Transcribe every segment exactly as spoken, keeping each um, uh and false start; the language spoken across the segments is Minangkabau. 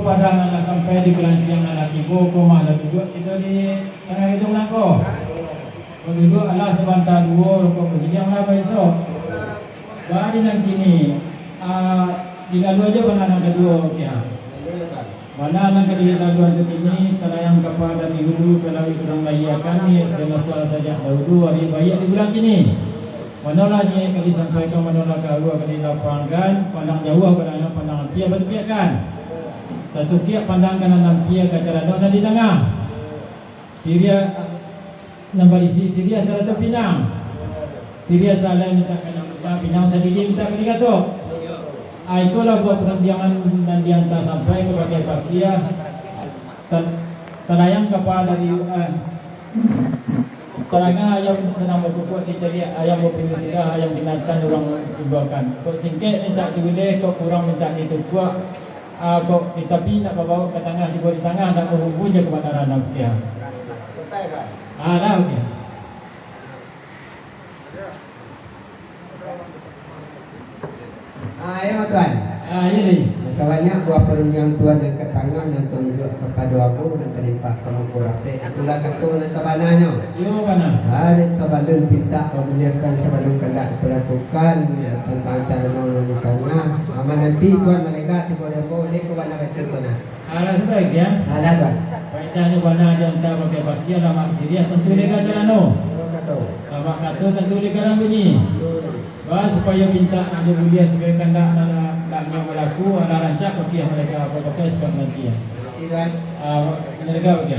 Padang nan lah sampai di kalansiang nan lah tibo, ko mah lah duduak kito di tangah iduang nangko. Ko duduak alah sabanta duo, rokok bagigiang lah baisok. Bari nan kini, ah, dilalu ajo bana nan kaduo, oke, ah. Bana nan ka dilaluan tu kini, talayang kapa dari hulu ka lauik urang lahiakan, niaik jo maso sajak dahulu, ari baiak di bulan kini. Manolah niaik ka disampaikan, manolah karuah ka dilapangkan, pandang jauah badangan, pandang ampia batukiakkan. Tatukiak pandang ka nan ampia ka carano nan di tangah. Siriah nan barisi siriah sarato pinang. Siriah salai mintak ka nan pinang, pinang sagigi mintak ka digatok. Ah, ikolah buah parundiangan nan dianta sampai ka pakia-pakia. Ta-, talayang kapa dari, ah, Tarangah ayam sanang bakukuak, dicaliak ayam bapindu sirah, ayam binatang urang imbuakan. Kok singkek mintak diuleh, kok kurang mintak ditukuak, ah, kok di tapi nak babaok ka tangah, dibuek di tangah, nak bahubung jo kabanaran, oke. Ah, lah, oke. Ah, iyo, Tuan. Ah, iyo, Dek. Masalahnya, buah parundiangan Tuan nan ka tangah, nan taunjuak kapado ambo, nan talimpak ka muko rapek. Itulah kato nan sabananyo. Iyo, bana. Ah, dek sabalun pintak, pamiliakan sabalun kandak dilakukan, yo, tantang carano nan di tangah. Ah, mananti Tuan malega tibo di ambo, dek ko bana baco, Tuan, ah. Alah, sabaik, yo. Alah, Tuan. Paedahnyo bana dianta pakai pakia, lamak siriah tantu lega carano. Lamak kato tantu lega nan bunyi. Ba, supayo pintak jo buliah, supayo kandak nan, nan balaku, alah rancak pakia malega, apo pakai supayo mananti. Ah, malega pakia.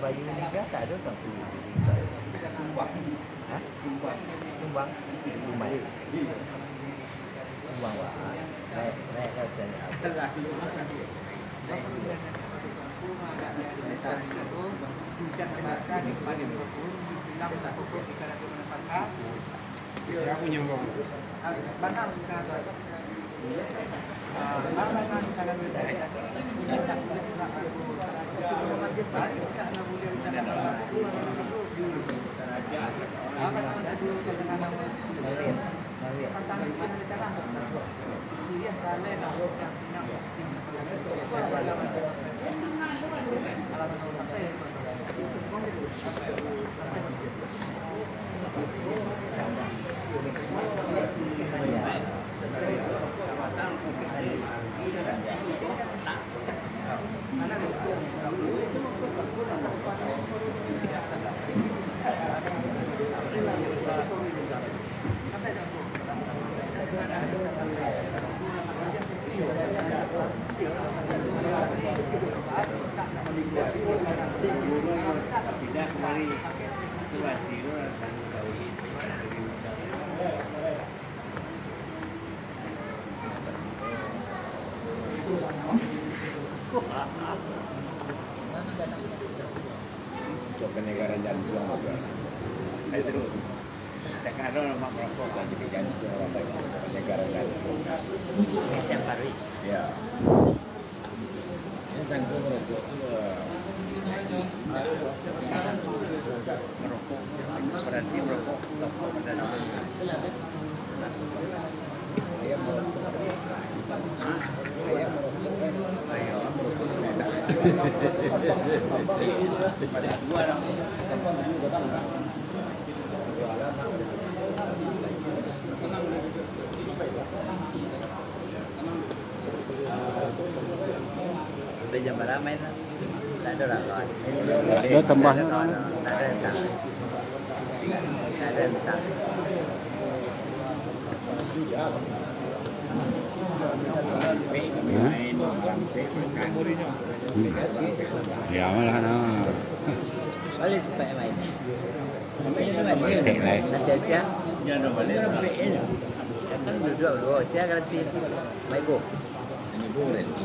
Bayu ni kan tak ada kan? Hah? Sumbang. Sumbang. Sumbang, Wak. Naik, naik ke atas ni. Siapa nyambung? Untuk penyegaran jantung, Abah. Itu. Cakap ada orang mak merokok, kan, jadi jantung orang baik. Penyegaran jantung. Tiap hari. Ya. Ini jantung merokok tu, eh, merokok. Berarti merokok. Udah jam berapa main? Tak ada orang kawan. Yo, tambah. Tak ada orang kawan. Tak ada orang kawan. Hah? Hmm. Ya, malah, nah. Balik sampai main. Sampai main. Sampai main. Nanti siang. Kan duduk dulu, siang nanti. Main go.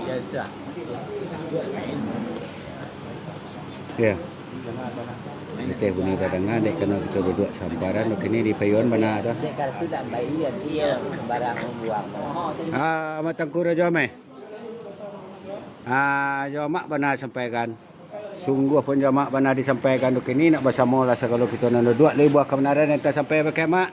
Ya, sudah. Ya. Teh bunyi badanga, dek karano kito duduak samparan, kini di payuan bana tu. Dek karano tu dak baia, iyo, sembarang mambuang. Ah, Amak Tangku Rajo Ameh. Ah, jo Amak bana sampaikan. Sungguah pun jo Amak bana disampaikan tu kini, nak basamo lah sagalo kito nan duduak, lai buah kabanaran nan tasampai bakeh Amak.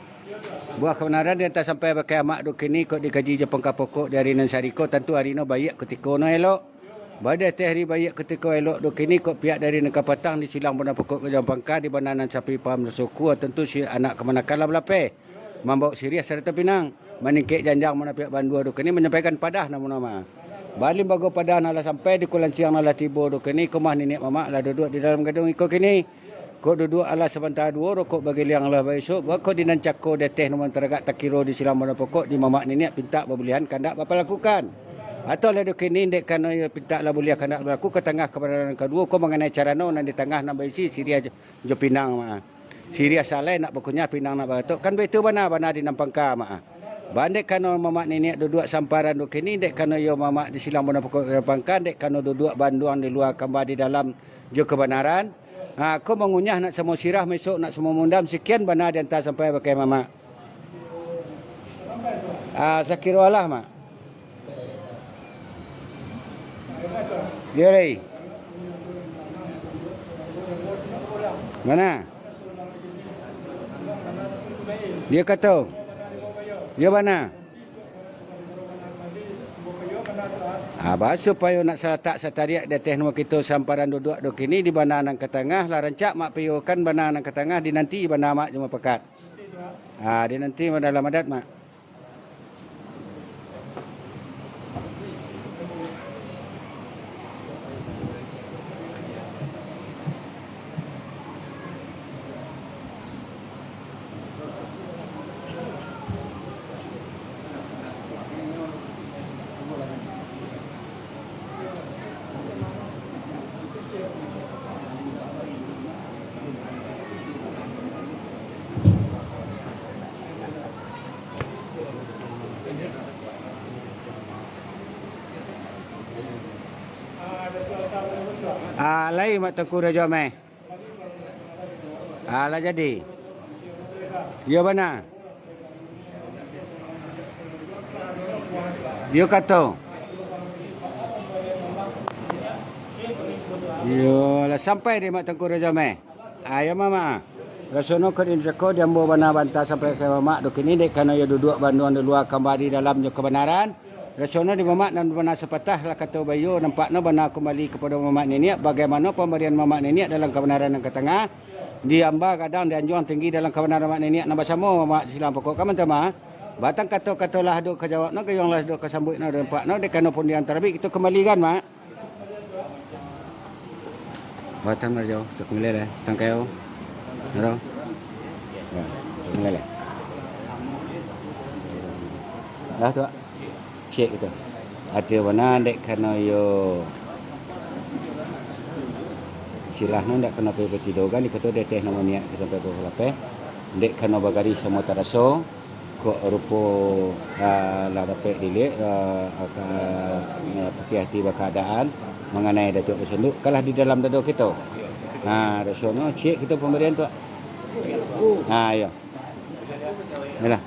Buah kabanaran nan tasampai bakeh Amak tu kini, kok dikaji jo pangka pokok di ari nan sariko, tantu ari no baiak kutiko no elok. Bada teh ari baiak kutiko elok tu kini, kok pihak dari nan kapatang disilang bana pokok ka jauah pangka, di bana nan sapi paham rasuku, tantu si anak kamanakan lah balapeh. Mambaok siriah sarato pinang, maningkek janjang manapiak bandua tu kini, manyampaikan padah namo-namo. Balimbago padah nan lah sampai, di kulansiang nan lah tibo tu kini, ka rumah niniak mamak lah duduak di dalam gaduang iko kini. Kok duduak alah sabanta duo, rokok bagiliang lah baisok, bako di nan cako di ateh nan taragak takiro disilang bana pokok, di mamak niniak pintak babuliahan kandak bapalakukan. Atau lah tu kini, dek karano iyo pintak lah buliah kandak balaku, ka tangah kabanaran kaduo, ko manganai carano nan di tangah nan baisi siriah jo, jo pinang ma. Siriah salai nak bakunyah, pinang nak baratok, kan baitu bana, bana di nan pangka ma. Baa dek karano mamak niniak duduak samparan tu kini, dek karano iyo mamak disilang bana pokok ka jauah pangka, dek karano duduak banduang di lua kamba di dalam jo kabanaran. Ha, ko mangunyah nak samo sirah, maisok nak samo mundam, sakian bana dianta sampai bakeh mamak. Ah, sakiro alah, Mak. Yo, lai. Bana? Yo kato. Yo bana. Ah, bah, supayo nak salatak satariak di ateh namo kito samparan duduak tu kini, di bana nan ka tangah, lah rancak Mak piyokan bana nan ka tangah, dinanti bana Mak jo mupakat. Ah, dinanti bana lah madat, Mak. Ah, lai Mak Tangku Rajo Ameh. Ah, lah jadi. Yo bana. Yo kato. Yo lah sampai di Mak Tangku Rajo Ameh. Ayo mamak. Rasono kok di cako di ambo bana banta sampai ka mamak tu kini, dek karano iyo duduak banduang di lua kamba di dalam jo kabanaran. Rasono di mamak nan bana sapatah lah kato baiyo, nampakno bana kumbali kapado mamak niniak, bagaimano pambarian mamak niniak dalam kabanaran nan ka tangah, di amba gadang, di anjuang tinggi dalam kabanaran mamak niniak nan basamo mamak silang pokok ka mantama. Batang kato-kato lah ado ka jawabno, gayuang lah ado ka sambuikno, nampakno dek karano pundiang tarabik kito kumbalikan, Mak. Batang Rajo, tak kumilai lah, tangkai au. Naro. Ya, tak kumilai lah. Lah tu, Wak. Cek gitu. Ati bana, dek karano iyo silah no ndak karano pai batido kan, iko tu deteh namo niat ka sampai pukul lapeh. Dek karano bagarih samo taraso. Kok rupo, ah, lah dapek diliek, ah, ka, ah, putiah ati bakaadaan manganai Datuak Basanduk, kalah di dalam dado kito. Ha, rasonyo ciek kito pambarian tu. Ha, iyo. Iyolah.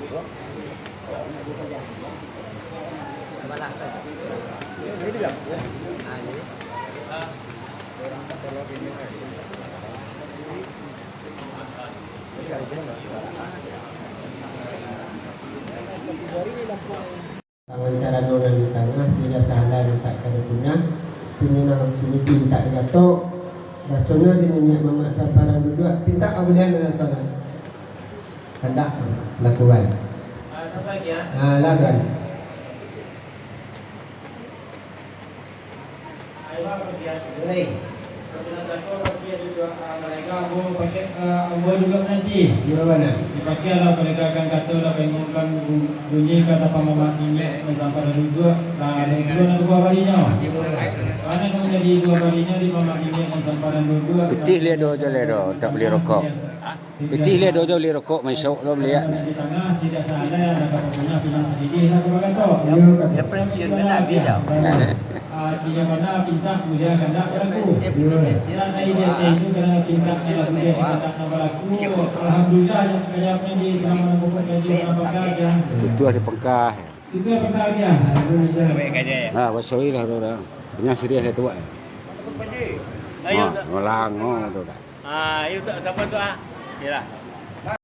Tangan carano nan di tangah, siriah sahalai nan tak ka dikunyah, pini nan siliti tak digatok, rasonyo di niniak mamak samparan duduak, pintak ka buliah nan datang. Kandak lakukan. Ah, sampai lagi, ah. Ah, lah, kan. Ayo, Pak, pergi, ah. Boleh. Kalau nak cakap, pergi, ada dua, ah, mereka, ambo pakai, ah, ambo juga menanti. Di mana? Dipakailah mereka akan kata, lah, bangunkan bu-, bunyi kata pamamak niniak, dan sampai ada duduk, lah, ada dua, ada dua barinyo. Di mana? Mana yang menjadi dua barinyo di mamak niniak dan sampai ada duduk, Pitih lah, dua je lah, dua. Tak beli rokok. Pitih lah, dua je beli rokok, main syok lah beli, ya. Tutuah di pangkah. Ah, basoi lah, orang. Punya siriah lah tu, eh. Ayo, ah, tak. Ulang, oh, tu dah. Ah, ayo, tak, siapa tu, ah? Yalah.